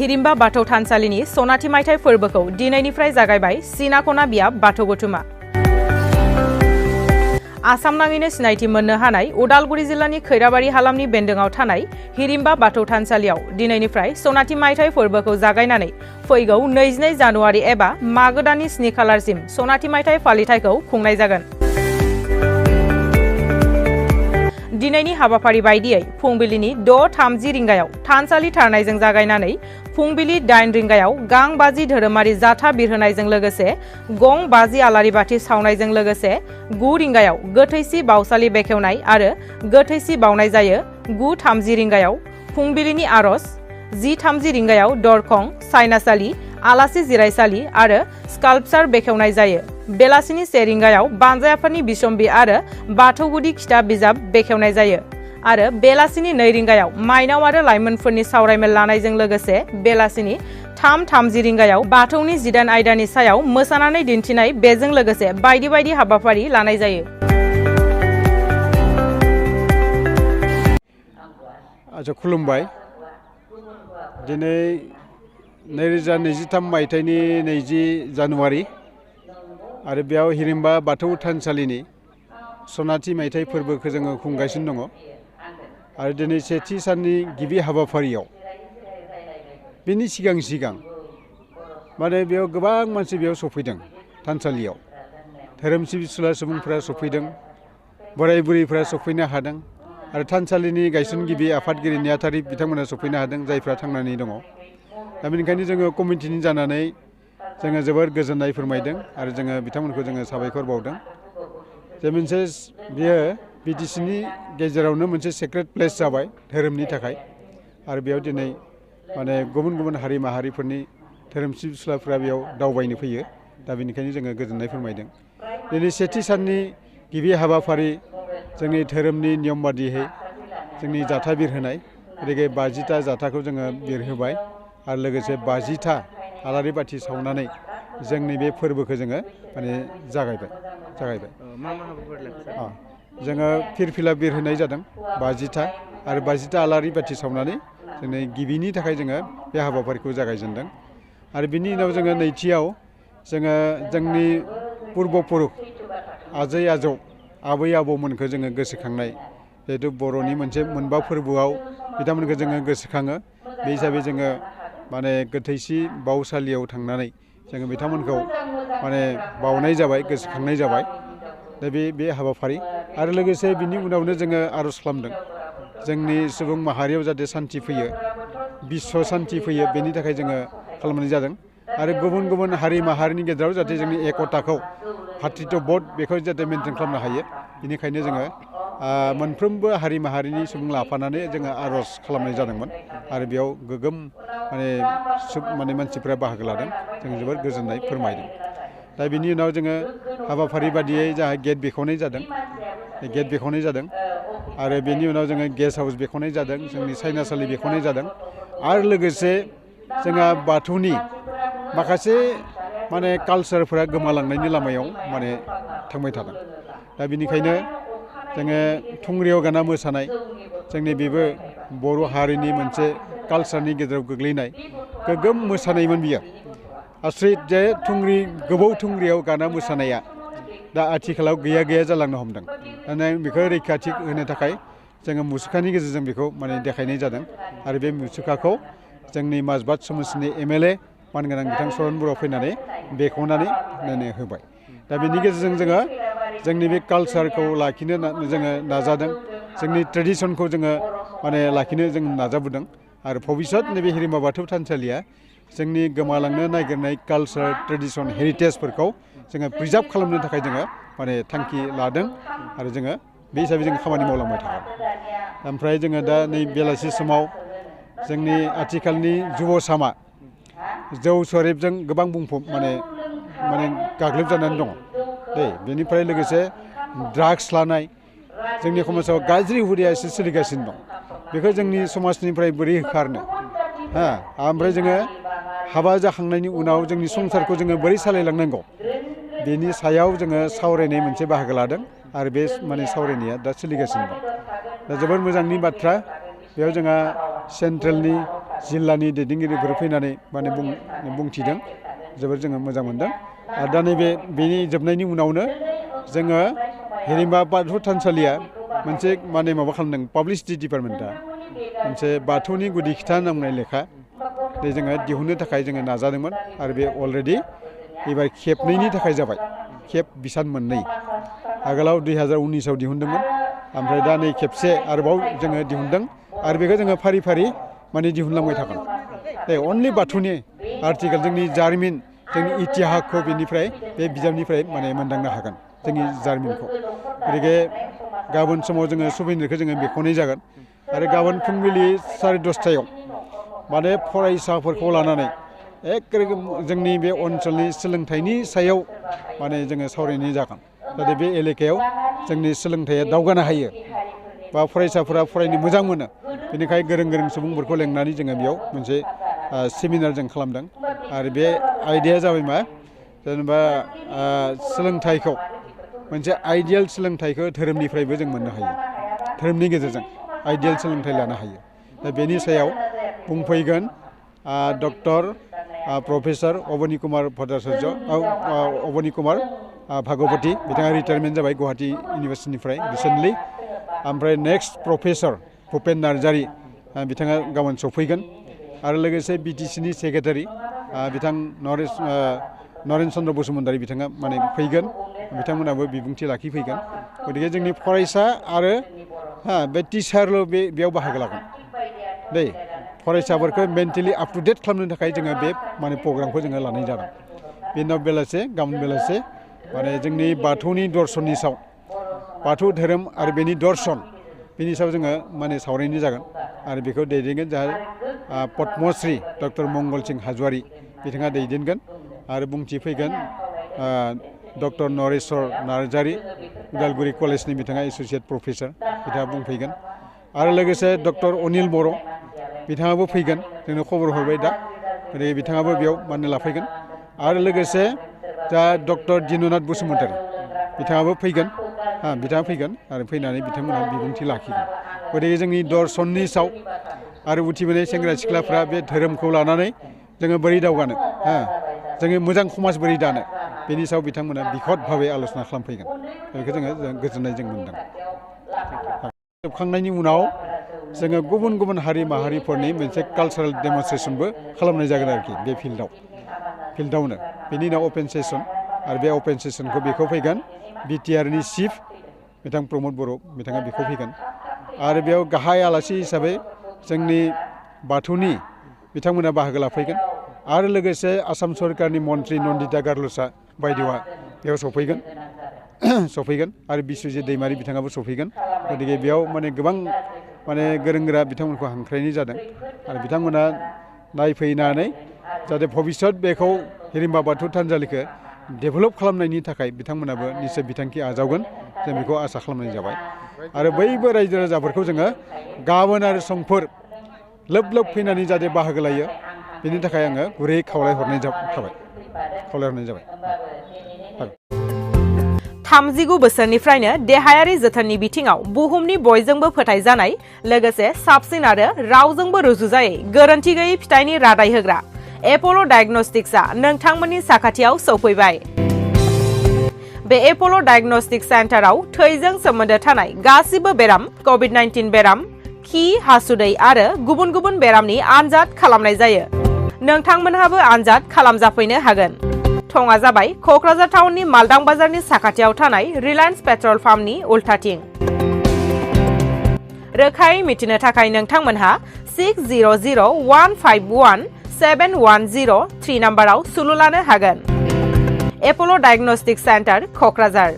हिरिम्बा बाथौ थानसालिनि सनाथि मायथाइ फोरबोखौ दिनैनिफ्राय जागायबाय सिनाखना बियाब बाथौ गौथुमा। आसाम नाङैनो सिनायथि मोननो हानाय उदालगुरि जिल्लानि खैराबारि हालामनि बेन्दोङाव थानाय हिरिम्बा बाथौ थानसालियाव दिनैनिफ्राय सनाथि मायथाइ फोरबोखौ जागायनानै फैगौ 22 जानुवारि एबा मागो दाननि 7 खालारसिम सनाथि मायथाइ फालिथायखौ खुंनाय जागोन। दिनैनि हाबाफारि बायदियै फुंबिलिनि 6:30 रिंगायाव थानसालि थारनायजों जागायनानै फुंबिलि 8 रिंगायाव गां बाजि धोरोमारि जाथा बिरहोनायजों लोगोसे गं बाजि आलारि बाथि सावनायजों लोगोसे 9 रिंगायाव गोथैसि बावसालि बेखेवनाय आरो गोथैसि बावनाय जायो। 9:30 रिंगायाव फुंबिलिनि आरज, 10:30 रिंगायाव दरखं, सायनासालि, आलासि जिरायसालि आरो स्काल्पचार बेखेवनाय जायो। बेलासिनि 1 रिंगायाव बानजायाफोरनि बिसम्बि आरो बाथौ गुदि खिथाब बिजाब बेखेवनाय जायो आरो बेलासिनि 2 रिंगायाव माइनाव आरो लाइमोनफोरनि सावरायमेल लानायजों लोगोसे बेलासिनि 3:30 रिंगायाव बाथौनि 19 आयदानि सायाव मोसानानै दिन्थिनाय बेजों लोगोसे बायदि बायदि हाबाफारि लानाय जायो। खुलुमबाय। दिनै 2023 मायथाइनि 20 जानुवारि आरो बेयाव हिरिम्बा बाथौ थानसालिनि सनाथि मायथाइ फोरबोखौ जोङो खुंगासिनो दङ आरो दिनै सेथि साननि गिबि हाबाफारियाव बेनि सिगां माने बेयाव गोबां मानसि बेयाव सफैदों। थानसालियाव धोरोम सिबिसुला सुबुंफोरा सफैदों, बोराय बुरैफोरा सफैनो हादों आरो थानसालिनि गायसनगिरि आफादगिरि नेहाथारि बिथांमोना सफैनो हादों, जायफ्रा थांनानै दङ। दा बेनिखायनो जोङो कमिटिनि जानानै जोङो जोबोर गोजोननाय फोरमायदों आरो जोङो बिथांमोनखौ जोङो साबायखर बावदों जे मोनसे बेयो बिटिसिनि गेजेरावनो मोनसे सेक्रेट प्लेस जाबाय धोरोमनि थाखाय आरो बेयाव दिनै माने गुबुन गुबुन हारि माहारिफोरनि धोरोम सिबिसुलाफोरा बेयाव दावबायनो फैयो। दा बेनिखायनो जोङो गोजोननाय फोरमायदों। दिनै सेथि साननि गिबि हाबाफारि जोंनि धोरोमनि नियम बादियै जोंनि जाथा बिरहोनाय, गतिके 50टा जाथाखौ जोङो बिरहोबाय आरो लोगोसे 50टा आलारि बाथि सावनानै जोंनि बे फोरबोखौ जोङो माने जागायबाय। जोङो फिरफिला बिरहोनाय जादों 50टा आरो 50टा आलारि बाथि सावनानै जोंनि गिबिनि थाखाय जोङो बे हाबाफारिखौ जागायजेनदों आरो बिनि उनाव जोङो नैथियाव जोङो जोंनि पुर्बपुरुख आजै आजौ आबै आबौमोनखौ जोङो गोसोखांनाय, जिहेतु बर'नि मोनसे मोनबा फोरबोआव बिथांमोनखौ जोङो गोसोखाङो। बे हिसाबै जोङो माने गोथैसि बावसालियाव थांनानै जोङो बिथांमोनखौ माने बावनाय जाबाय, गोसोखांनाय जाबाय। दा बे हाबाफारि आरो लोगोसे बिनि उनावनो जोङो आर'ज खालामदों जोंनि सुबुं माहारियाव जाहाथे सान्थि फैयो, बिश्व सान्थि फैयो, बेनि थाखाय जोङो खालामनाय जादों आरो गुबुन गुबुन हारि माहारिनि गेजेराव जाहाथे जोंनि एकताखौ भातृत्वबोध बेखौ जाहाथे मेनटेन खालामनो हायो। बेनिखायनो जोङो मोनफ्रोमबो हारि माहारिनि सुबुं लाफानानै जोङो आर'ज खालामनाय जादोंमोन आरो बेयाव गोगोम माने मानसिफ्रा बाहागो लादों। जों जोबोर गोजोननाय फोरमायदों। दा बिनि उनाव जोङो हाबाफारि बादियै जोंहा गेट बेखेवनाय जादों आरो बेनि उनाव जोङो गेस्ट हाउस बेखेवनाय जादों, जोंनि सायनासालि बेखेवनाय जादों आरो लोगोसे जोंहा बाथौनि माखासे माने कालचारफोरा गोमालांनायनि लामायाव माने थांबाय थादों। दा बेनिखायनो जोङो थुंग्रियाव गाना मोसानाय, जोंनि बेबो बर' हारिनि मोनसे कालचारनि गेजेराव गोग्लैनाय गोगोम मोसानायमोन बियो। आसरित जे गोबौ थुंग्रियाव गाना मोसानाया दा आथिखालाव गैया जालांनो हमदों। दा बेखौ रैखाथि होनो थाखाय जोङो मुसुखानि गेजेरजों बेखौ माने देखायनाय जादों आरो बे मुसुखाखौ जोंनि माजबाद समाजनि MLA मानगोनां बिथां सरन बर'आ फैनानै बेखेवनानै होबाय। दा बेनि गेजेरजों जोङो जोंनि बे कालचारखौ लाखिनो जोङो नाजादों, जोंनि ट्रेडिसनखौ जोङो माने लाखिनो जों नाजाबोदों आरो भबिसत नैबे हिरिम्बा बाथौ थानसालिया जोंनि गोमालांनो नागिरनाय कालचार, ट्रेडिसन, हेरिटेजफोरखौ जोङो प्रिजार्भ खालामनो थाखाय जोङो माने थांखि लादों आरो जोङो बे हिसाबै जों खामानि मावलांबाय थागोन। ओमफ्राय जोङो दा नै बेलासि समाव जोंनि आथिखालनि जुबसामा जौ सेरेबजों गोबां माने गाग्लोबजानानै दङ। बेनिफ्राय लोगोसे ड्राग्स लानाय जोंनि समाजाव गाज्रि हुदाया एसे सोलिगासिनो दं। बेखौ जोंनि समाजनिफ्राय बोरै होखारनो, ओमफ्राय जोङो हाबा जाखांनायनि उनाव जोंनि संसारखौ जोङो बोरै सालायलांनांगौ, बेनि सायाव जोङो सावरायनाय मोनसे बाहागो लादों आरो बे माने सावरायनाया दा सोलिगासिनो दं। दा जोबोर मोजांनि बाथ्रा। बेयाव जोंहा सेन्ट्रेलनि जिल्लानि दैदेनगिरिफोर फैनानै माने बुंथिदों जोबोर जोङो मोजां मोनदों आरो दा नैबे बेनि जोबनायनि उनावनो जोङो हिरिम्बा बाथौ थानसालिया मोनसे माने माबा खालामदों पाब्लिसिटि डिपार्टमेन्टआ मोनसे बाथौनि गुदि खिथा नांनाय लेखा जोङो दिहुननो थाखाय जोङो नाजादोंमोन आरो बे अलरेडि एबार खेबनैनि थाखाय जाबाय खेब बिसान मोननै आगोलाव 2019आव दिहुनदोंमोन ओमफ्राय दा नै खेबसे आरोबाव जोङो दिहुनदों आरो बेखौ जोङो फारि फारि माने दिहुनलांबाय थागोन अनलि बाथौनि आर्टिकेल जोंनि जारिमिन जोंनि इतिहासखौ बेनिफ्राय बे बिजाबनिफ्राय माने मोनदांनो हागोन जोंनि जारिमिनखौ गतिके गाबोन समाव जोङो सुबुरुनखौ जोङो बेखेवनाय जागोन आरो गाबोन फुंबिलि 10:30 माने फरायसाफोरखौ लानानै एखे जोंनि बे ओनसोलनि सोलोंथाइनि सायाव माने जोङो सावरायनाय जागोन जाहाथे बे एलेकायाव जोंनि सोलोंथाइया दावगानो हायो बा फरायसाफोरा फरायनो मोजां मोनो बेनिखायनो गोरों गोरों सुबुंफोरखौ लेंनानै जोङो बेयाव मोनसे सेमिनार जों खालामदों आरो बे आयदाया जाबाय मा जेनेबा सोलोंथाइखौ मोनसे आइडियेल सोलोंथाइखौ धोरोमनिफ्रायबो जों मोननो हायो धोरोमनि गेजेरजों आइडियेल सोलोंथाइ लानो हायो दा बेनि सायाव बुंफैगोन डक्टर प्रफेसर अबनी कुमार भट्टाचार्य अबनी कुमार भागवती बिथाङा रिटायारमेन्ट जाबाय गुवाहाटी इउनिभार्सिटिनिफ्राय रिसेन्टलि ओमफ्राय नेक्स्ट प्रफेसर भुपेन नार्जारी बिथाङा गाबोन सफैगोन आरो लोगोसे बिटिसिनि सेक्रेटारि बिथां नरेन चन्द्र बसुमतारी बिथाङा माने फैगोन बिथांमोनाबो बिबुंथि लाखिफैगोन गतिके जोंनि फरायसा आरो बे टिचारल' बेयाव बाहागो लागोन दै फरायसाफोरखौ मेन्टेलि आप टु डेट खालामनो थाखाय जोङो बे माने प्रग्रामखौ जोङो लानाय जादों बेनि उनाव बेलासे गाबोन बेलासे माने जोंनि बाथौनि दर्शननि सायाव बाथौ धोरोम आरो बेनि दर्शन बेनि सायाव जोङो माने सावरायनाय जागोन आरो बेखौ दैदेनगोन जाहा पद्मश्री डक्टर मंगल सिं हाज'वारी बिथाङा दैदेनगोन आरो बुंथि फैगोन डक्टर नरेश्वर नार्जारी उदालगुरि कलेजनि बिथाङा एस'सियेट प्रफेसर बिथाङा बुंफैगोन आरो लोगोसे डक्टर अनिल बर' बिथाङाबो फैगोन जोंनो खबर हरबाय दा गतिके बिथाङाबो बेयाव माने लाफैगोन आरो लोगोसे दा डक्टर दिननाथ बसुमतारी बिथाङाबो फैगोन बिथाङा फैगोन आरो फैनानै बिथांमोनहा बिबुंथि लाखिगोन गतिके जोंनि दर्शननि सायाव आरो उथिबोनाय सेंग्रा सिख्लाफ्रा बे धोरोमखौ लानानै जोङो बोरै दावगानो जोङो मोजां समाज बोरै दानो बेनि सायाव बिथांमोना बिखद भाबै आल'सना खालामफैगोन बेखौ जोङो गोजोननाय जों मोनदों जोबखांनायनि उनाव जोङो गुबुन गुबुन हारि माहारिफोरनि मोनसे कालचारेल डेमनस्ट्रेसनबो खालामनाय जागोन आरोखि बे फिल्डआवनो बेनि उनाव अपेन सेसन आरो बे अपेन सेसनखौ बेखौ फैगोन बिटिआरनि चिफ बिथां प्रमद बर' बिथाङा बेखौ फैगोन आरो बेयाव गाहाय आलासि हिसाबै जोंनि बाथौनि बिथांमोना बाहागो लाफैगोन आरो लोगोसे आसाम सरकारनि मन्त्रि नन्दिता गारलुसा बायदेवा बेयाव सफैगोन आरो बिस्वजित दैमारि बिथाङाबो सफैगोन गतिके बेयाव माने गोबां माने गोरों गोरा बिथांमोनखौ हांख्रायनाय जादों आरो बिथांमोना नायफैनानै जाहाथे भबिष्यत बेखौ हिरिम्बा बाथौ थानसालिखौ डेभेलप खालामनायनि थाखाय बिथांमोनाबो निश्चय बिथांखि आजावगोन जों बेखौ आसा खालामनाय जाबाय आरो बयबो रायजो राजाफोरखौ जोङो गाबोन आरो समफोर लोब लोब फैनानै जाहाथे बाहागो लायो बेनि थाखाय आङो गुरै खावलायहरनाय जाबाय 39 बोसोरनिफ्रायनो देहायारि जोथोननि बिथिङाव बुहुमनि बयजोंबो फोथायजानाय लोगोसे साबसिन आरो रावजोंबो रुजुजायै गोरोन्थि गैयै फिथाइनि रादाय होग्रा एप'ल' डायग्नोस्टिक्सआ नोंथांमोननि साखाथियाव सौफैबाय। बे एप'ल' डायग्नोस्टिक सेन्टाराव थैजों सोमोन्दो थानाय गासिबो बेराम कभिड-19 बेराम खि हासुदै आरो गुबुन गुबुन बेरामनि आनजाद खालामनाय जायो। नोंथांमोनहाबो आनजाद खालामजाफैनो हागोन। थङा जाबाय क'क्राझार टाउननि मालदां बाजारनि साखाथियाव थानाय रिलायन्स पेट्रल पाम्पनि उल्थाथिं। रोखायै मिथिनो थाखाय नोंथांमोनहा 6001517103 नाम्बाराव सुलु लानो हागोन। एप'ल' डायग्नोस्टिक सेन्टार क'क्राझार।